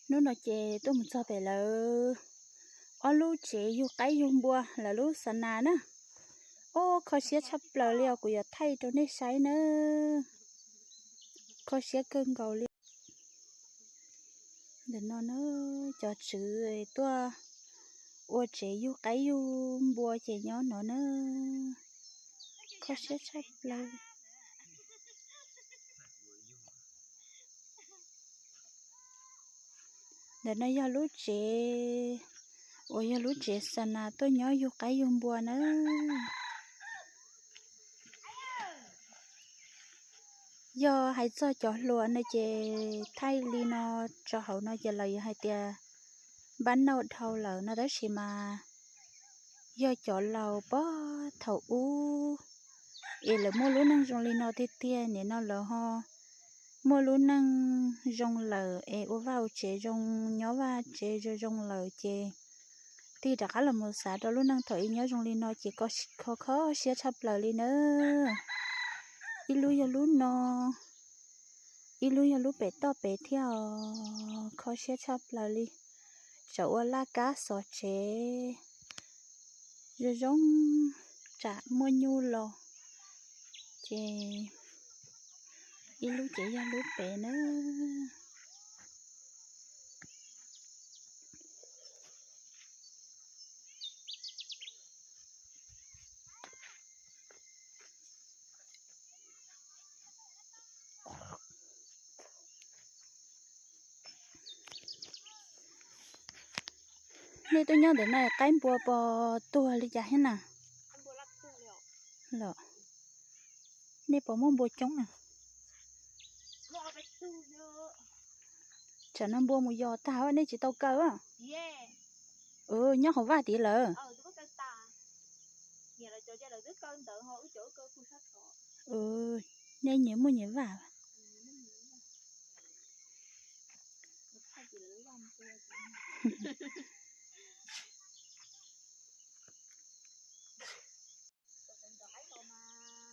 Hnub no ces tuaj mus txog pem lawv ob lub tsev yug qaib yug npua, lawv lub xa nas na. Ob, kho siab tshaj plaws li os, kuv yuav thaij rau nej saib na. Kho siab kawg nkaus li. Ntawm no na, cov tswv tuaj ua tsev yug qaib yug npua ces nyob no na. Kho siab tshaj plaws. Ntawm no yog lub tsev uas yog lub tsev xa nas tuaj nyob yug qaib yug npua na. Yog hais txog cov hluas no ces thaij li no tso hauv no ces lawv yuav hais tias npab nauj dhau lawm no, tab sis mas yog cov laus puag thaum ub es lawv muaj lub neej zoo li no tiag tiag, nim no lawv ho muaj lub neej zoo lawm es ua vaj ua tsev zoo, nyob vaj tsev zoo zoo lawm ces tig rov qab los mus xav rau lub neej thaum ub nyob zoo li no ces kho, kho siab tshaj plaws li na. Ib lub yog lub no, ib lub yog lub pem toj pem thiab os, kho siab tshaj plaws li. Tsam ua laj kab xov tsev zoo zoo, tsam muaj nyuj los ces ib lub ces yog lub pem na. Nej tuaj nyob ntawm no qaib npua puas tuag li cas thiab na? Los, nej puas muaj npua coob na? Tsam no npua mus yos tag nej tsis tau kaw? Nyob hauv vaj tid lawm. Nej nyias muaj nyias vaj.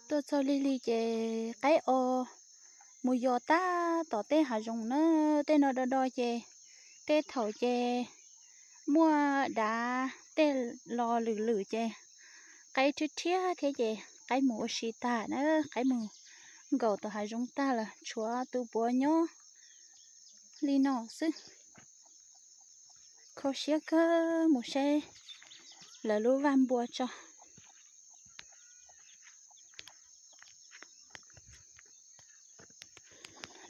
Tuaj txog lig lig ces qaib o mus yos tag tom tej hav zoov na. Tej no do do ces tej thaum ces muaj dav tej los lwm lwm ces qaib rhiab rhiab thiab ces qaib mus ua si tag na. Qaib mus nkaum tom hav zoov tag lawm, tshuav tus puav nyob li no xwb. Kho siab kawg, mus saib lawv lub vaj npua tso.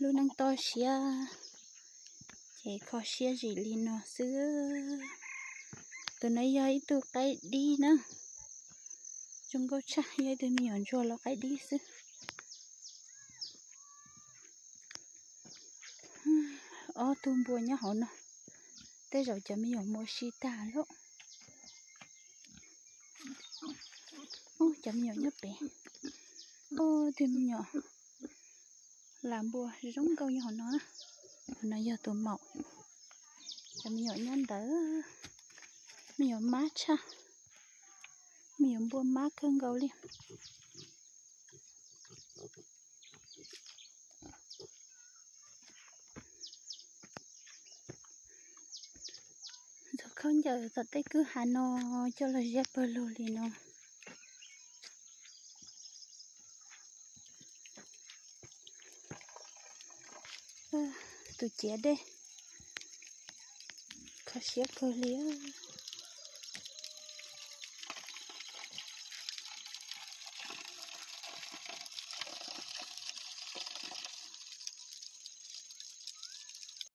Lub neej toj siab ces kho siab zim li no xwb. Tus no yog ib tug qaib dib na, zoo nkauj tshaj, yog ib tug me nyuam ntsuag los qaib dib xwb. Ob tug npua nyob hauv no, tej zaum cov me nyuam mus ua si tag lawm. Cov me nyuam nyob pem, ob tug me nyuam lam npua zoo nkauj nyob hauv no. Hauv no yog tus maum, cov me nyuam nyob ntawd, me nyuam mab tshaj, me nyuam npua mab kawg nkaus li. Ntxuav khaub ncaws tom tej kwj ha no coj los ziab pawg lug li no. Tus ciav dej, kho siab kawg li.